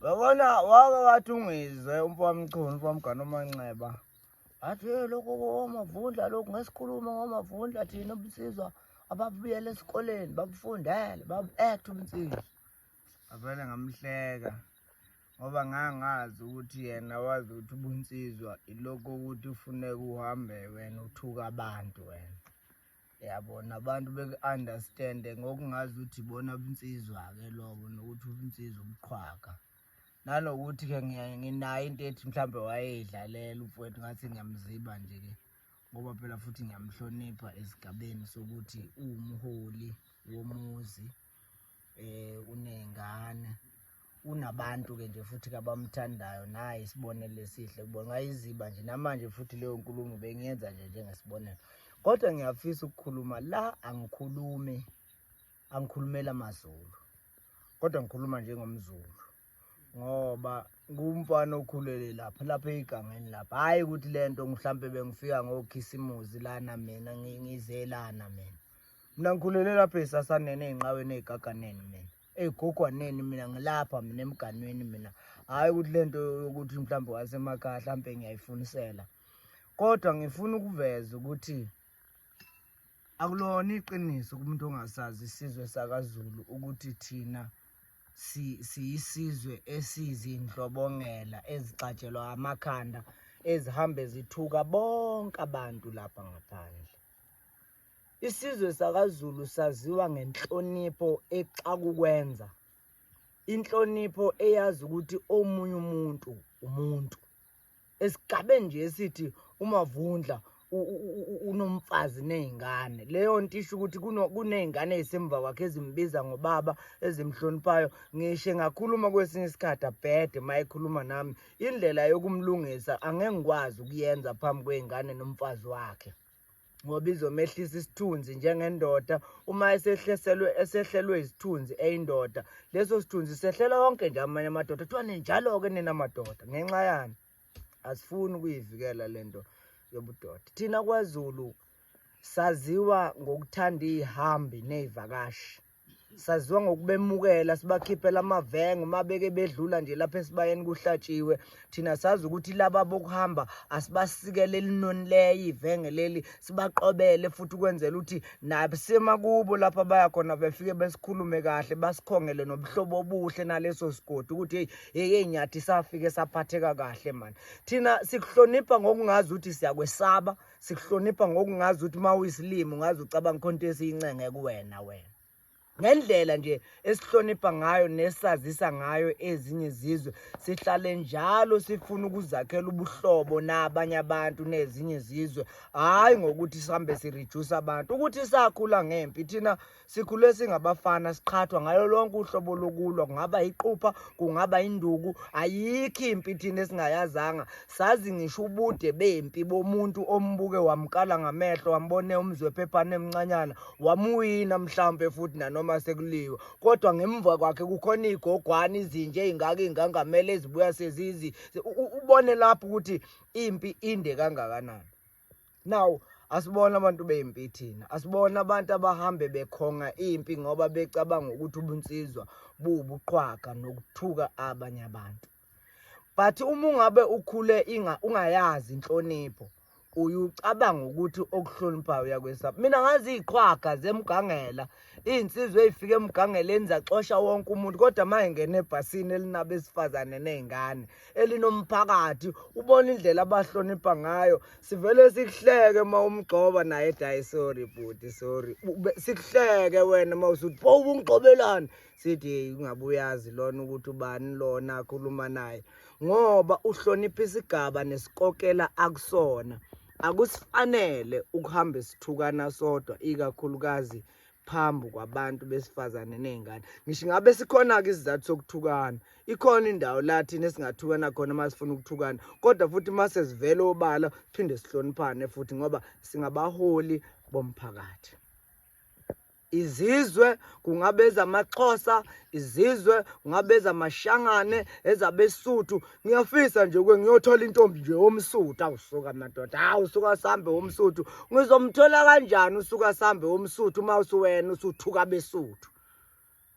Uyabona wake wathi ungizwe umfowamchunu umfowamgane omanxeba. Athi hey lokho komavundla lokhu ngesikhuluma ngomavundla thina ubunsizwa ababuyela esikoleni babufundele babu-act ubunsizwa. Avele ngamhleka ngoba ngangazi ukuthi yena wazi ukuthi ubunsizwa ilokhu ukuthi ufuneka uhambe wena uthuka abantu wena. Yabo nabantu beku-understand-e ngokungazi ukuthi ibona ubunsizwa-ke lobo nokuthi ubunsizwa ubuqhwaga. Nanokuthi-ke nginayo into ethi mhlawumbe wayeyidlalela umfowethu ngathi ngiyamziba nje-ke ngoba phela futhi ngiyamhlonipha esigabeni sokuthi uwumholi womuzi uney'ngane. Unabantu-ke nje futhi abamthandayo naye isibonelo esihle kubona ngayiziba nje namanje futhi leyo nkulumo bengiyenza nje njengesibonelo kodwa ngiyafisa ukukhuluma la angikhulumi angikhulumela amaZulu kodwa ngikhuluma njengomZulu ngoba ngumfana okhulele lapha lapha eyigangeni lapha hhayi ukuthi le nto mhlampe bengifika ngokhisimuzi lana mina ngizelana mina mina ngikhulele lapha esasaneni ey'nqaweni ey'gaganeni mina ey'gogwaneni mina ngilapha mina emganweni mina hhayi ukuthi le nto yokuthi mhlawumbe wasemakhaya mhlawumbe ngiyayifunisela kodwa ngifuna ukuveza ukuthi akulona iqiniso kumuntu ongasazi isizwe sakaZulu ukuthi thina siyisizwe esizindlobongela ezixatshelwa amakhanda ezihambe zithuka bonke abantu lapha ngaphandle. Isizwe sakaZulu saziwa ngenhlonipho exakukwenza, inhlonipho eyazi ukuthi omunye umuntu umuntu. Esigabeni nje esithi uMavundla unomfazi ney'ngane, leyo nto isho ukuthi kuney'ngane ey'semva kwakhe ezimbiza ngobaba, ezimhloniphayo. Ngisho engakhuluma kwesinye isikhathi abhede uma ekhuluma nami, indlela yokumlungisa angeke ngikwazi ukuyenza phambi kwey'ngane nomfazi wakhe. Ngoba izomehlisa isithunzi njengendoda uma esehleselwe esehlelwe isithunzi eyindoda leso sithunzi sehlela wonke nje amanye amadoda kuthiwa ninjalo-ke nina madoda ngenxa yani asifuni ukuyivikela lento yobudoda thina kwaZulu saziwa ngokuthanda izihambi nezivakashi Saziwa ngokubemukela sibakhiphela amavenge uma beke bedlula nje lapha esibayeni kuhlatshiwe. Thina sazi ukuthi laba bokuhamba asibasikele elinonileyo ivenge leli sibaqobele futhi ukwenzela ukuthi nasemakubo lapha baya khona befike besikhulume kahle basikhongele nobuhlobo obuhle naleso sigodi ukuthi hey hey hey Nyathi safike saphatheka kahle mani. Thina sikuhlonipha ngokungazi ukuthi siyakwesaba, sikuhlonipha ngokungazi ukuthi uma uyisilima ungaze ucabanga khona into esiyincenge kuwena wena ngendlela nje esihlonipha ngayo nesazisa ngayo ezinye izizwe sihlale njalo sifuna ukuzakhela ubuhlobo nabanye abantu nezinye izizwe hhayi ngokuthi sihambe sireduce abantu ukuthi sakhula ngempi thina Sikhule singabafana siqhathwa ngayo lonke uhlobo lokulwa, kungaba iqupha, kungaba induku, ayikho impi thina esingayazanga. Sazi ngisho ubude bempi bomuntu ombuke wamkala ngamehlo, wambone umzwephephane emncanyana, wamuwina mhlawumbe futhi nanoma sekuliwe. Kodwa ngemva kwakhe kukhona iy'gogwane, izinja ey'ngaka iy'ngangamela ezibuya sezizi. Ubone lapho ukuthi impi inde kangakanani. Now asibona abantu bempi thina, asibona abantu abahambe bekhonga impi ngoba becabanga ukuthi ubunsizwa buwubuqhwaga nokuthuka abanye abantu. But uma ungabe ukhule ungayazi inhlonipho uye ucabanga ukuthi okuhloniphayo uyakwesaba. Mina ngazi iy'qhwaga zemgangela, iy'nsizwa ey'fike emgangeleni zaxosha wonke umuntu kodwa uma engena ebhasini elinabesifazane ney'ngane elinomphakathi ubona indlela abahlonipha ngayo sivele sikuhleke uma umgxoba naye ethi hayi sorry bhuti sorry sikuhleke wena uma usuthi pho ubungigxobelani sithi hey ungabe uyazi lona ukuthi ubani lona akhuluma naye ngoba uhlonipha isigaba nesikokela akusona akusifanele ukuhambe sithukana sodwa ikakhulukazi phambi kwabantu besifazane ney'ngane ngisho ngabe sikhona-ke isizathu sokuthukana ikhona indawo la thina esingathukana khona uma sifuna ukuthukana kodwa futhi uma sesivele obala siphinde sihloniphane futhi ngoba singabaholi bomphakathi izizwe kungabe ezamaXhosa izizwe kungabe ezamashangane ezabesuthu ngiyafisa nje ke ngiyothola intombi nje womsuthu awusuka madoda hawu usuka sambe womsuthu ngizomthola kanjani usuka sambe womsuthu uma usuwena usuthuka besuthu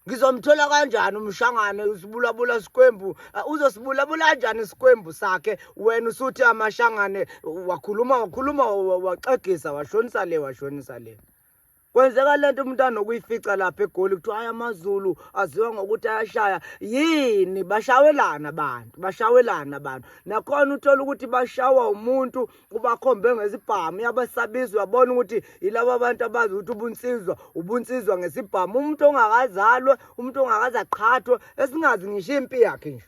Ngizomthola kanjani umshangane usibulabula sikwembu uzosibulabula kanjani isikwembu sakhe wena usuthi amashangane wakhuluma wakhuluma waxegisa washonisa le washonisa le. Kwenzeka lento umuntu anokuyifica lapha eGoli kuthiwa hayi amaZulu aziwa ngokuthi ayashaya yini bashawelana abantu bashawelana abantu nakhona uthola ukuthi bashawa umuntu ubakhombe ngesibhamu uyabasabisa uyabona ukuthi yilaba abantu abazi ukuthi ubunsizwa ubunsizwa ngesibhamu umuntu ongakazalwe umuntu ongakaze aqhathwe esingazi ngisho impi yakhe nje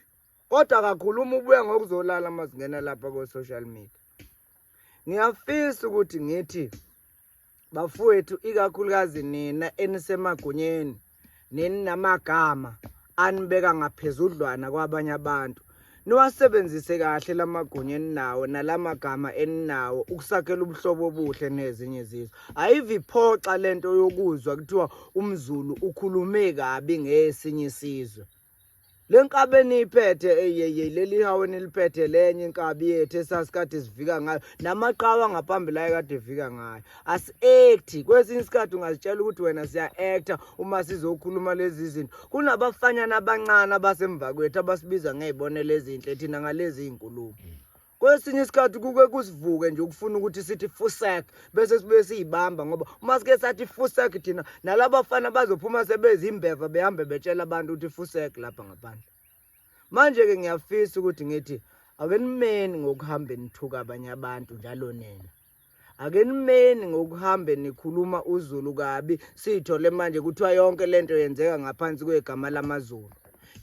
kodwa kakhuluma ubuya ngokuzolala uma singena lapha ko-social media. Ngiyafisa ukuthi ngithi bafowethu ikakhulukazi nina enisemagunyeni neninamagama anibeka ngaphezudlwana kwabanye abantu niwasebenzise kahle lamagunya eninawo nalamagama eninawo ukusakhela ubuhlobo obuhle nezinye izizwe. Ayiviphoxa lento yokuzwa kuthiwa umZulu ukhulume kabi ngesinye isizwe. Le nkabi eniyiphethe eyeye leli hawu eniliphethe lenye inkabi yethu esasikade sivika ngayo namaqhawe angaphambili ayekade evika ngayo. Asi-acti kwesinye isikhathi ungazitshela ukuthi wena siya-acta uma sizokhuluma lezi zinto. Kunabafanyana abancane abasemva kwethu abasibiza ngey'bonelo ezinhle thina ngalezi iy'nkulumo. Kwesinye isikhathi kuke kusivuke nje ukufuna ukuthi sithi fusek bese sibuye siyibamba ngoba uma sike sathi fusek thina nalabafana bazophuma sebezimbeva behambe betshela abantu ukuthi fusek lapha ngaphandle. Manje-ke ngiyafisa ukuthi ngithi ake nimeni ngokuhambe nithuka abanye abantu njalo nina. Ake nimeni ngokuhambe nikhuluma uZulu kabi siyithole manje kuthiwa yonke lento yenzeka ngaphansi kwegama lamaZulu.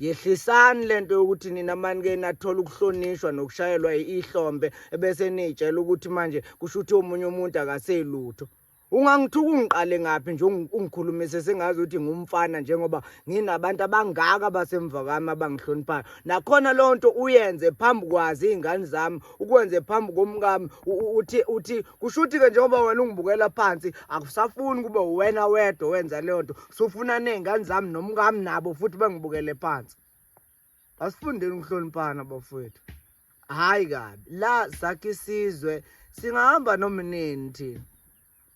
Yehlisani lento yokuthi nina manike nathola ukuhlonishwa nokushayelwa ihlombe ebese niyitshela ukuthi manje kusho ukuthi omunye umuntu akaselutho. Ungangithuka ungiqale ngaphi nje ungikhulumise sengazi ukuthi ngumfana njengoba nginabantu abangaka abasemva kwami abangihloniphayo. Nakhona leyo nto uyenze phambi kwazi iy'ngane zami ukwenze phambi komkami uthi uthi kusho ukuthi-ke njengoba wena ungibukela phansi akusafuni kube uwena wedwa wenza leyo nto sufuna ney'ngane zami nomkami nabo futhi bengibukele phansi. Asifundeni ukuhloniphana bafowethu. Hhayi kabi la sakhe isizwe singahamba noma nini thina.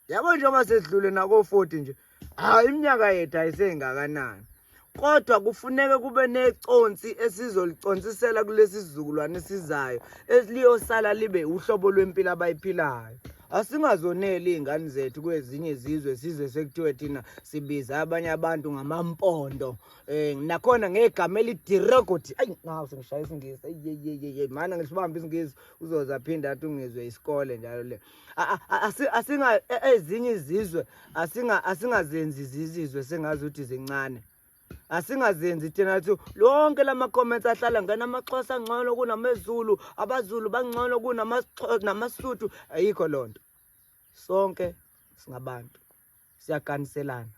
Yabo njengoba sesidlule nako-40 nje, hhayi iminyaka yethu ayisengakanani. Kodwa kufuneka kube neconsi esizoliconsisela kulesi sizukulwane esizayo eliyosala libe uhlobo lwempilo abayiphilayo. Asingazoneli iy'ngane zethu kwezinye izizwe size sekuthiwe thina sibiza abanye abantu ngamampondo nakhona ngegama elidiregodi. Ayi nawu sengishaya isingisi, eyeyeyeye mana ngisibambe isingisi uzoze aphinde athi ungizwe isikole njalo le. Asinga ezinye izizwe asinga asingazenzi izizwe sengazi ukuthi zincane. Asingazenzi thina thi lonke lama comments ahlala ngena amaXhosa ngcono kunamaZulu, abaZulu bangcono kunamaSuthu, ayikho lonto. Sonke singabantu. Siyaganiselana.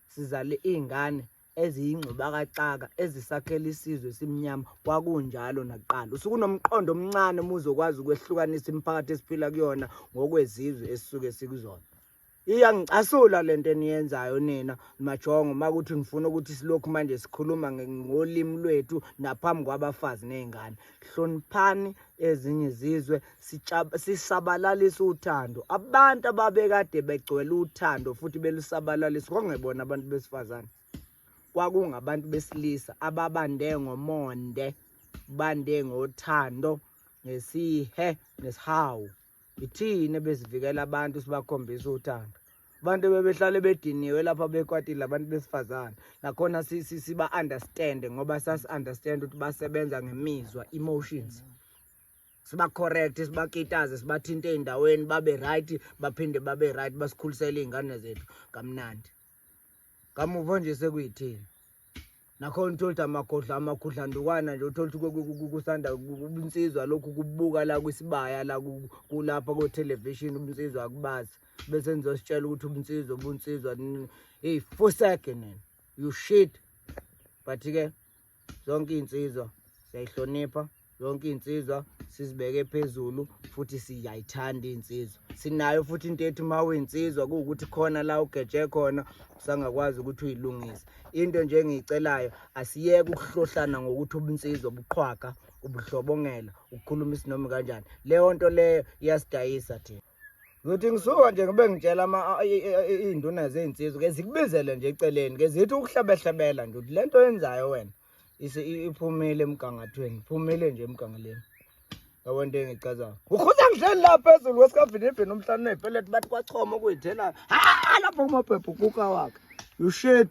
Sizale izingane eziyingxubakaxaka ezisakhela isizwe esimnyama kwakunjalo nakuqala. Usuke unomqondo omncane uma uzokwazi ukwehlukanisa imiphakathi esiphila kuyona ngokwezizwe esisuke sikuzona. Iyangicasula lento eniyenzayo nina majongo uma kuthi nifuna ukuthi silokhu manje sikhuluma ngolimi lwethu naphambi kwabafazi ney'ngane. Hloniphani ezinye izizwe, sisabalalisa uthando. Abantu ababekade begcwele uthando futhi belusabalalisa kwakungebona abantu besifazane, kwakungabantu besilisa ababande ngomonde, bande ngothando, ngesihe nesihawu. Ithina ebesivikela abantu sibakhombisa uthando. Abantu bebehlale bediniwe lapha bekwatile abantu besifazane. Nakhona siba understand ngoba sasi understand ukuthi basebenza ngemizwa, emotions. Siba correct, sibakitaze, sibathinte ey'ndaweni babe right, baphinde babe right, basikhulisele iy'ngane zethu kamnandi. Kamuva nje sekuyithina. Nakhona uthole ukuthi amagodla amakhudlandukwana nje uthole ukuthi kusanda ubunsizwa lokhu kubuka la kwisibaya la kulapha ko-television ubunsizwa akubazi bese nizositshela ukuthi ubunsizwa ubunsizwa hey fuseke nina you shit. But ke zonke iy'nsizwa siyayihlonipha, zonke iy'nsizwa sizibeke phezulu futhi siyayithanda iy'nsizwa. Sinayo futhi into ethi uma uyinsizwa kuwukuthi khona la ugeje khona usangakwazi ukuthi uyilungise. Into nje engiyicelayo asiyeke ukuhlohlana ngokuthi ubunsizwa ubuqhwaga, ubuhlobongela, ukukhuluma isinomi kanjani. Leyo nto leyo iyasidayisa thina. Ngithi ngisuka nje ngibe ngitshela iy'nduna zey'nsizwa ke zikubizele nje eceleni ke zithi ukuhlabehlebela nje ukuthi le nto oyenzayo wena iphumile emgangathweni, iphumile nje emgangeleni. Yabo into engichazayo. Ukhuza ngihleli la phezulu kwesikavinivini umhlane ney'peleti bathi kwachoma okuyithelayo. Ha lapho kumaphepha ukuka wakhe. You shit.